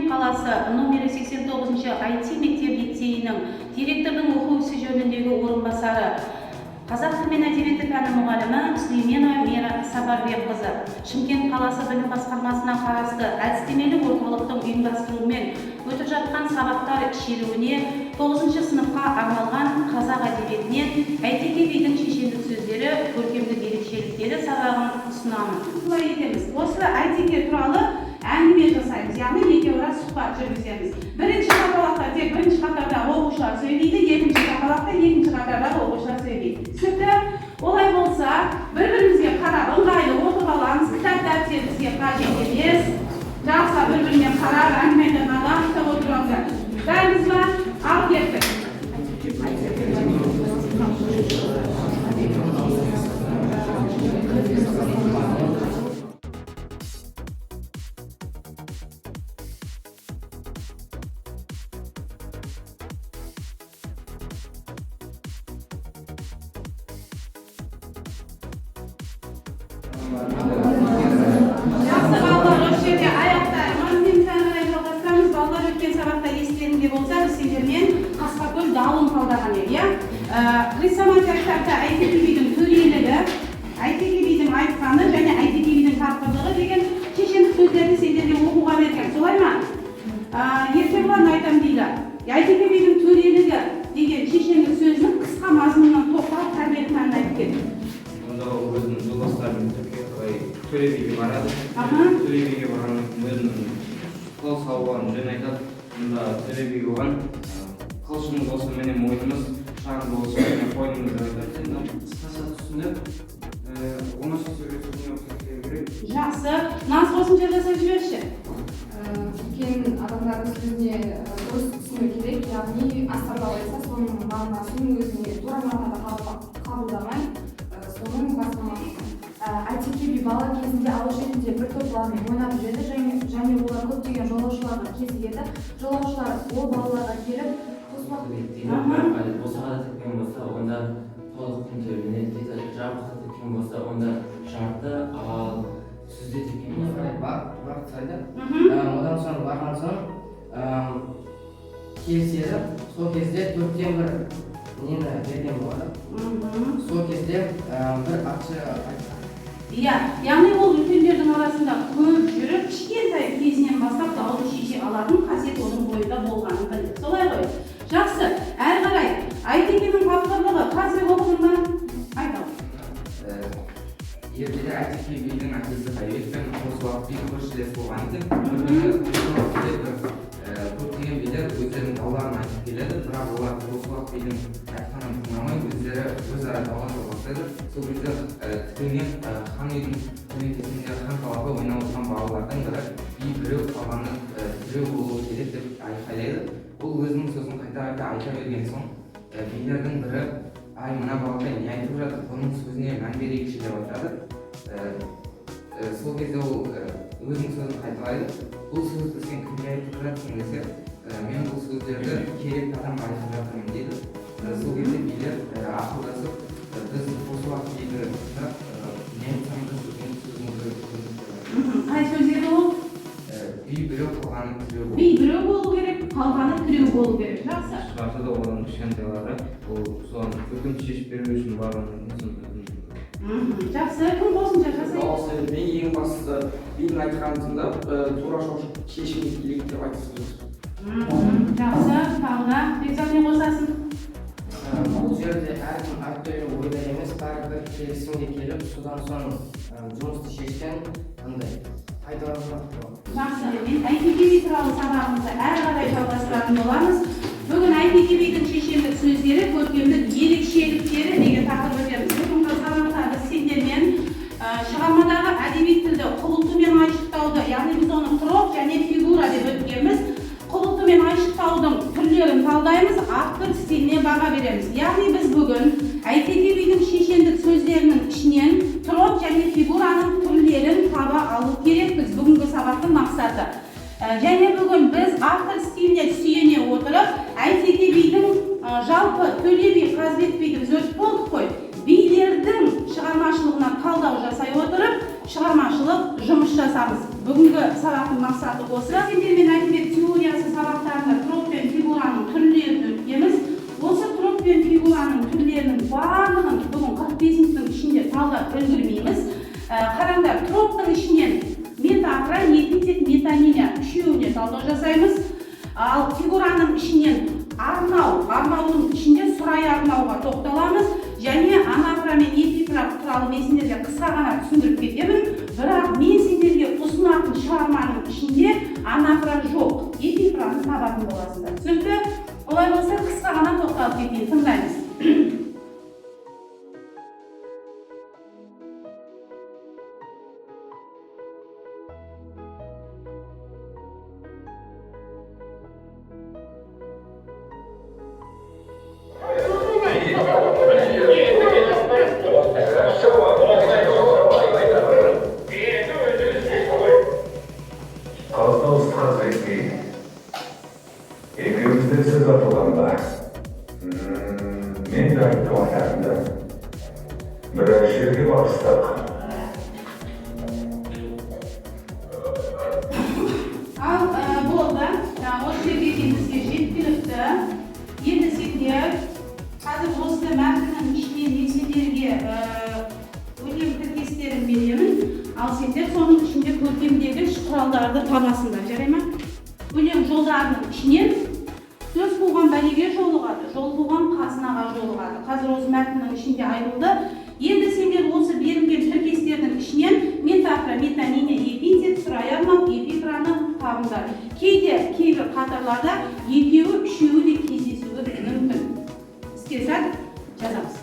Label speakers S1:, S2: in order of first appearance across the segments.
S1: Шымкент қаласы номері 89-шы IT мектеп лицейінің директордың оқу ісі жөніндегі орынбасары, қазақ тілі мен әдебиеті пәні мұғалімі Сүлейменова Мира Сапарбекқызы. Шымкент қаласы білім басқармасына қарасты әдістемелік орталықтың ұйымдастыруымен өтіп жатқан сабақтар шеруіне 9 сыныпқа арналған қазақ әдебиетінен Әйтеке бидің шешендік сөздері, көркемдік ерекшеліктері сабағын ұсынамын. Солай етеміз. Осы Әйтеке туралы әңгіме жасаймыз, яғни екеуара сұхбат жүргіземіз. Бірінші сапалақта тек бірінші қатардағы оқушылар сөйлейді, екінші сапалақта екінші қатардағы оқушылар сөйлейді. Түсінікті? Олай болса, бір-бірімізге қарап ыңғайлы отырып аламыз. Кітап, дәптер бізге қажет емес. Жақсы, бір-біріне қарап әңгіме айтатын адам ұстап отырыңыздар. Дайынбыз ба? Ал кеттік. Жақсы, балалар, осы жерде аяқтаймыз. Енді әрі қарай жалғастырамыз. Балалар, өткен сабақта естеріңде болса, біз сендермен Қасқакөл дауын талдаған едік, иә? Хрестоматия кітапта Әйтеке бидің төрелігі, Әйтеке бидің айтқаны және Әйтеке бидің тапқырлығы деген шешендік сөздерді сендерге оқуға берген, солай ма? Еркебұлан айтам дейді. Әйтеке бидің төрелігі деген шешендік сөзінің қысқа мазмұнынан тоқталып, тәрбиелік мәнін айтып кет.
S2: Онда ол өзінің жолдастарымен түркияға қарай Төле биге барады. Төле биге барғаннан кейін өзінің қыл салғанын жөн айтады. Онда Төле би оған қылышымыз болса міне мойнымыз, пышағымыз болса міне қойнымыз деп айтады.
S3: Қысқаша түсініп, оңаша сөйлесуіне рұқсат беру керек.
S1: Жақсы. Наз, қосымша жасап жіберші.
S4: Үлкен адамдардың сөзіне дұрыс түсіну керек, яғни астарлап айтса, соның мағынасын өзіне тура мағынада қабылдамай, соның басқа мағынасы.
S5: Әйтеке би бала кезінде ауыл шетінде бір топ баламен ойнап жүреді және олар көптеген жолаушыларға кезігеді. Жолаушылар ол балаларға келіп қоспақ
S6: Босағада тепкен болса, онда толық құн төленеді дейді. Жабықта тепкен болса, онда жарты, ал сүзде тепкен болса
S7: Бағыт сұрайды. Одан соң барған соң келіседі. Сол кезде төрттен бір нені берген болады. Сол кезде бір атшы
S1: Иә, яғни ол үлкендердің арасында көп жүріп, кішкентай кезінен бастап дауды шеше алатын қасиет оның бойында болғанын білдік. Солай ғой. Жақсы, әрі қарай Әйтекенің тапқырлығы. Қазбек, оқыдың ба? Айт ал.
S3: Ертеде Әйтеке бидің әкесі Қайбек пен Қосуақ би көршілес болған екен. Бір күні бір көптеген билер өздерінің дауларын айтып келеді, бірақ олар Қосуақ бидің айтқанын тыңдамай, өздері өзара дауласа бастайды. Сол кезде тігілген хан үйдің көлеңкесінде хан талапы ойнап отырған балалардың бірі: «Би біреу, қалғаны тіреу болуы керек», – деп айқайлайды. Ол өзінің сөзін қайта қайта айта берген соң, билердің бірі: «Ай, мына балақай не айтып жатыр, бұның сөзіне мән берейікші», – деп айтады. Сол кезде ол өзінің сөзін қайталайды. «Бұл сөзді сен кімге айтып жатырсың?» – десе, «Мен бұл сөздерді керекті адамға айтып жатырмын», – дейді. Сол кезде билер ақылдасып, «Біз Қосуақ биді тыңдап, не айтсаң да сенің сөзіңді көндік», – деп айтады.
S1: Қай сөз еді ол?
S3: Би біреу, қалғаны тіреу болу.
S1: Би біреу болу керек, қалғаны тіреу болу керек. Жақсы.
S2: Шығарса да, одан кішкентайлары ол соған үкім шешіп беру үшін барғаннан кейін соны үкім
S1: Жақсы, кім қосымша жасайды?
S8: Дауыс бермей, ең бастысы бидің айтқанын тыңдап, тура шешімге келейік деп айтқысы келеді.
S1: Жақсы, тағы да Бекзат, не қосасың?
S7: Бұл жерде әркім әртүрлі ойда емес, бәрі бір келісімге келіп, содан соң жұмысты шешкен андай пайдалырақ болады.
S1: Жақсы, мен Әйтеке би туралы сабағымызды әрі қарай жалғастыратын боламыз. Бүгін Әйтеке бидің шешендік сөздері, көркемдік ерекшеліктері деген тақырып өтеміз. Бүгінгі сабақта біз сендермен шығармадағы әдеби тілді құбылту мен айшықтауды, яғни біз оны троп және фигура деп өткенбіз. Құбылту мен айшықтаудың түрлерін талдаймыз, автор стиліне баға береміз. Яғни біз бүгін Әйтеке бидің шешендік сөздерінің ішінен троп және фигураның түрлерін таба алу керекпіз. Бүгінгі сабақтың мақсаты. Және бүгін біз автор стиліне сүйене отырып, Әйтеке бидің, жалпы Төле би, Қазыбек биді біз өтіп болдық қой. Билердің шығармашылығына талдау жасай отырып, шығармашылық жұмыс жасамыз. Бүгінгі сабақтың мақсаты осы. Сендермен әдебиет сабақтарында троп пен фигураның түрлерін өткенбіз. Осы троп пен фигураның түрлерінің барлығын бүгін 45 минуттың ішінде талдап үлгермейміз. Қараңдар, троптың ішінен метафора, эпитет, метонимия үшеуіне талдау жасаймыз. Ал фигураның ішінен арнау, арнаудың ішінде сұрай арнауға тоқталамыз. Және анафора мен эпифора туралы мен сендерге қысқа ғана түсіндіріп кетемін. Бірақ мен сендерге ұсынатын шығарманың ішінде анафора жоқ, эпифораны табатын боласыңдар. Түсінікті? Олай болса қысқа ғана тоқталып кетейін, тыңдаймыз.
S9: Қаз Қазыбек би, екеумізде сөз атылғанда, мен де айттым айтарымды. Біраз жерге барыстық.
S1: Ал болды, осы жерге дейін бізге жеткілікті. Енді сендер қазір осы мәтіннің ішінен мен сендерге өлең тіркестерін беремін. Ал сендер соның ішінде көркемдегіш құралдарды табасыңдар, жарай ма? Өлең жолдарының ішінен сөз қуған бәлеге жолығады, жол қуған қазынаға жолығады. Қазір осы мәтіннің ішінде айтылды. Енді сендер осы берілген тіркестердің ішінен метафора, метонимия, эпитет, сұрай арнау, эпифораны табыңдар. Кейде кейбір қатарларда екеуі, үшеуі де кездесуі мүмкін. Іске сәт, жазамыз.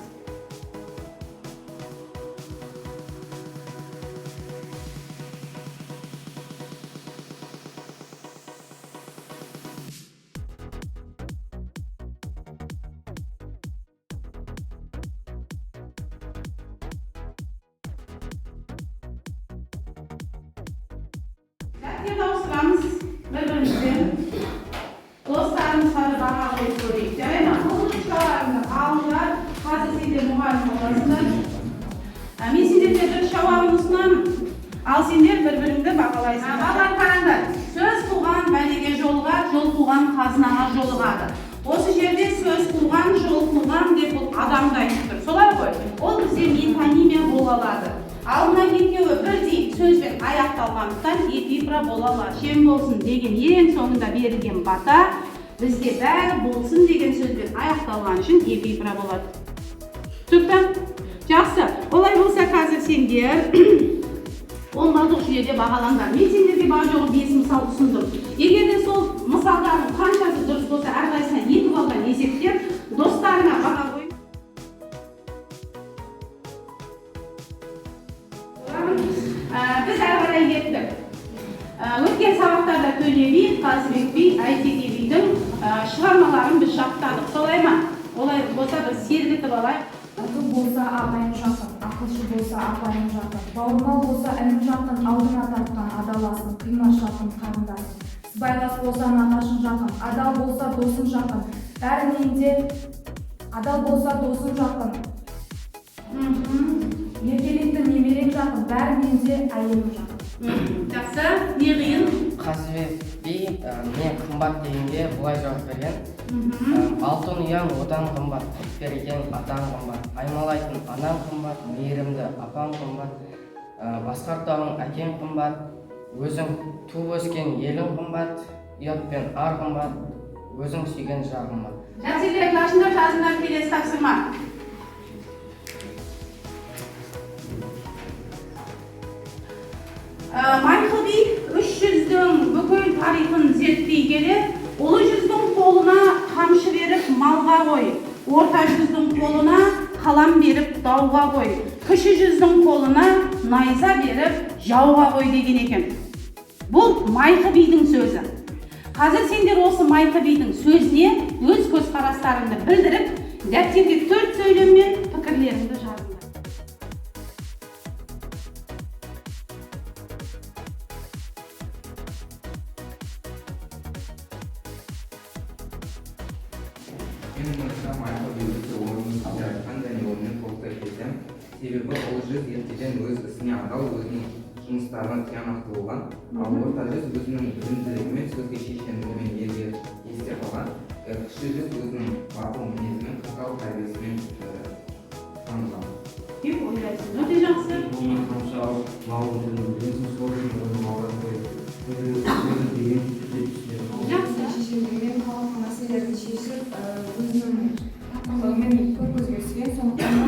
S1: Дәптерді ауыстырамыз бір-бірімізбен. Достарымызға да баға қойып көрейік. Жарай ма? Бұл ручкаларыңды алыңдар. Қазір сендер мұғалім боласыңдар. Мен сендерге бір жауабын ұсынамын. Ал сендер бір-біріңді бағалайсыңдар. Балалар қараңдар. Сөз қуған бәлеге жолығады, жол қуған қазынаға жолығады. Осы жерде сөз қуған, жол қуған деп бұл адамды айтып тұр. Солай ғой? Ол бізде метонимия бола алады. Ал мына екеуі бірдей сөзбен аяқталғандықтан эпифора бола алады. Шен болсын деген ең соңында берілген бата бізде бәрі болсын деген сөзбен аяқталған үшін эпифора болады. Түсінікті? Жақсы. Олай болса қазір сендер 10 балдық жүйеде бағалаңдар. Мен сендерге бар жоғы 5 мысал ұсындым. Егер де сол мысалдардың қаншасы дұрыс болса, әрқайсысына 2 балдан есептеп, достарыңа баға қой. Біз әрі қарай кеттік. Өткен сабақтарда Төле би, Қазыбек би, Әйтеке бидің шығармаларын біз жаттадық. Солай ма? Олай болса біз сергітіп алайық.
S5: Тату болса ағайын жақын, ақылшы болса апайың жақын, бауырмал болса інім жақын, алдыңа тартқан адаласың, қимас жақын қарындасың. Сыбайлас болса нағашың жақын, адал болса досың жақын, бәрінен де адал болса досың жақын. Еркелейтін немерең жақын, бәрінен де әйелің жақын.
S1: Жақсы, не қиын?
S7: Қазыбек би не қымбат дегенге былай жауап берген. Алтын ұяң отан қымбат, құт берген атаң қымбат, аймалайтын анаң қымбат, мейірімді апаң қымбат, басқар тауың әкең қымбат, өзің туып өскен елің қымбат, ұят пен ар қымбат, өзің сүйген жар қымбат.
S1: Жақсы, ашыңдар, жазыңдар, келесі тапсырма. Майқы би үш жүздің бүкіл тарихын зерттей келе, ұлы жүздің қолына қамшы беріп малға қой, орта жүздің қолына қалам беріп дауға қой, кіші жүздің қолына найза беріп жауға қой деген екен. Бұл Майқы бидің сөзі. Қазір сендер осы Майқы бидің сөзіне өз көзқарастарыңды білдіріп, дәптерге 4 сөйлеммен пікірлеріңді жазыңдар.
S3: Менің ойымша, Майқы би өте орынды сөздер айтқан және онымен толықтай келісемін. Себебі ұлы жүз ертеден өз ісіне адал, өзінің жұмыстарына тиянақты болған. Ал Орта жүз өзінің білімділігімен, сөзге шешендігімен елге есте қалған. Кіші жүз өзінің батыл мінезімен, қатал тәрбиесімен танылған.
S1: Деп ойлайсың. Өте жақсы.
S2: Қолына қамшы алып, малын тілін білесің, сол үшін оны малға қойып деген деп түсінемін.
S1: Жақсы.
S4: Шешендігімен халықтың мәселелерін шешіп, өзінің тапқырлығымен көп көзге түскен, сондықтан да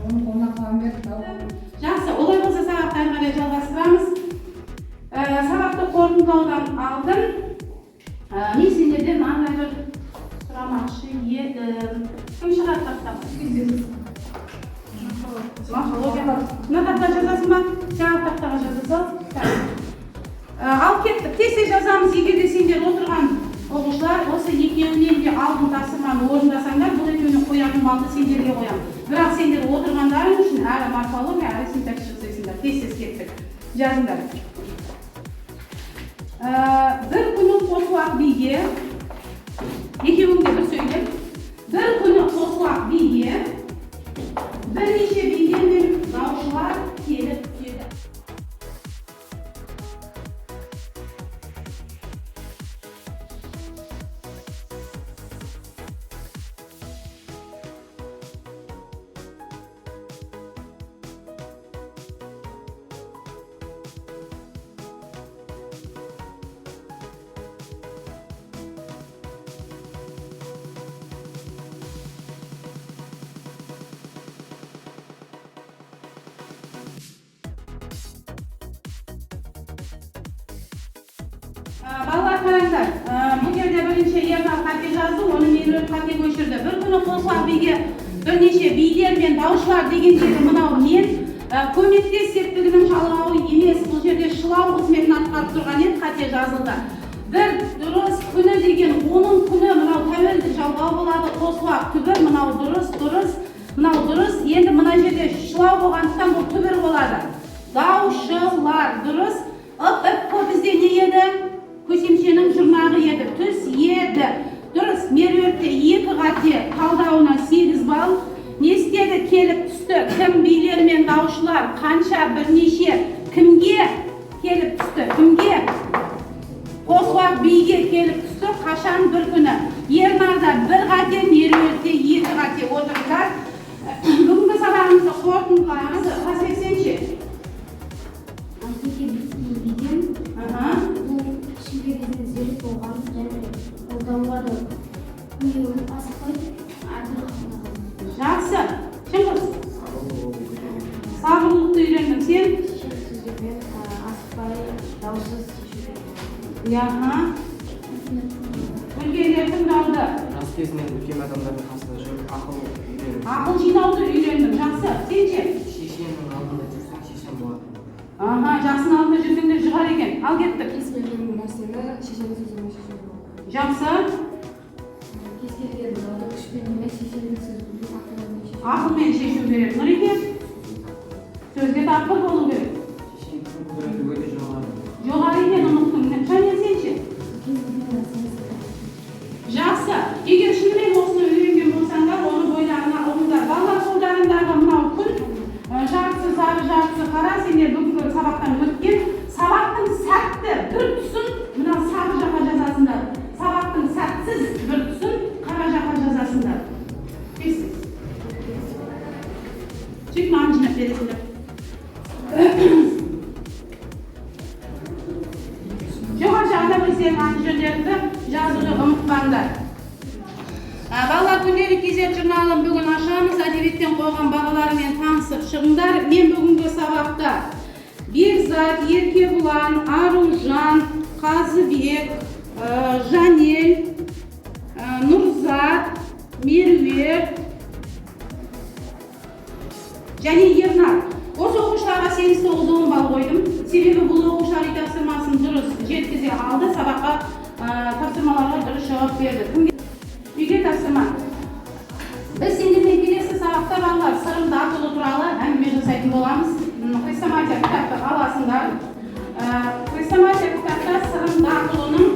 S4: оның қолына қаламгер дау.
S1: Жақсы, олай болса, сабақты әрі қарай жалғастырамыз. Сабақты қорытындылаудан алдын мен сендерден мынандай бір сұрамақшы едім. Кім шығады тақтаға? Морфология. Мына тақта жазасың ба? Жаңа тақтаға жаза сал. Так. Ал кеттік. Тез тез жазамыз. Егер де сендер, отырған оқушылар, осы екеуінен де алдын тапсырманы орындасаңдар, бұл екеуіне қоятын балды сендерге қоямын. Бірақ сендер отырғандарың үшін әрі морфология, әрі синтаксис жасайсыңдар. Тез тез кеттік. Жазыңдар. Бір күні Қосуақ биге, екеуің де бір сөйлеп, бір күні Қосуақ биге бірнеше билер мен даушылар келіп түседі. Балалар, қараңдар, бұл жерде бірінші Ернар қате жазды, оны Меруерт қате көшірді. Бір күні Қосуақ биге бірнеше билер мен даушылар деген жерде мынау мен көмектес септігінің жалғауы емес, бұл жерде шылау қызметін атқарып тұрған еді, қате жазылды. Бір дұрыс, күні деген оның күні, мынау тәуелді жалғау болады, Қосуақ түбір, мынау дұрыс, дұрыс, мынау дұрыс. Енді мына жерде шылау болғандықтан бұл түбір болады. Даушылар дұрыс. Ып, іп, п бізде не еді? Көсемшенің жұрнағы еді, түс еді. Дұрыс, Меруертте екі қате, талдауына 8 балл. Не істеді? Келіп түсті. Кім? Билер мен даушылар, қанша, бірнеше, кімге келіп түсті? Кімге? Қосуақ биге келіп түсті. Қашан? Бір күні. Ернарда бір қате, Меруертте екі қате. Отырыңдар. Бүгінгі сабағымызды қорытындылаймыз. Қасбек, сен ше?
S10: Айтеке деген бұл шілде кезінде зерек болған және ол дауларды күнге асықпай әділ қабылдаған.
S1: Жақсы. Шыңғыс. Сабырлылықты үйрендің. Сен?
S10: Шешен сөздермен асықпай даусыз шешу керек.
S1: Аха. Үлкендер тыңдауды.
S7: Жас кезінен үлкен адамдардың қасында жүріп, ақыл үйреніп.
S1: Ақыл жинауды үйрендің. Жақсы. Сен ше?
S7: Шешеннің алдында жүрсең, шешен болады.
S1: Аха, жақсының алдында жүрсеңдер жұғар екен. Ал кеттік.
S4: Кез келген нәрсені шешеннің сөзімен шешуге болады.
S1: Жақсы.
S10: Кез келген дауды күшпен емес, шешендік сөзбен, ақылмен шешу.
S1: Ақылмен шешу керек. Нұреке? Сөзге тапқыр болу керек.
S7: Шешендіктің құдіреті өте жоғары.
S1: Жоғары екенін ұқтым. Жанел, сен ше?
S10: Кез келген нәрсені.
S1: Жақсы. Егер шынымен осыны үйренген болсаңдар, оны бойларына ұғыңдар. Балалар, қолдарындағы мынау күн, жартысы сары, жартысы қара, сендер бүгінгі сабақтан өткен сабақтың сәтті бір тұсын мына сары жаққа жазасыңдар. Сабақтың сәтсіз бір тұсын қара жаққа жазасыңдар. Тез. Сөйтіп маған жинап бересіңдер. Жоғары жағында өздерінің аты жөндеріңді жазуды ұмытпаңдар. Балалар, Күнделік кезет журналын бүгін ашамыз. Әдебиеттен қойған бағаларымен танысып шығыңдар. Мен бүгінгі сабақта Бекзат, Еркебұлан, Аружан, Қазыбек, Жанел, Нұрзат, Меруерт және Ернар. Осы оқушыларға 8, 9, 10 балл қойдым. Себебі бұл оқушылар үй тапсырмасын дұрыс жеткізе алды, сабаққа тапсырмаларға дұрыс жауап берді. Кімге? Үйге тапсырма. Біз сендермен келесі сабақта, балалар, Сырым Датұлы туралы әңгіме жасайтын боламыз. Хрестоматия кітапты аласыңдар. Хрестоматия кітапта Сырым Датұлының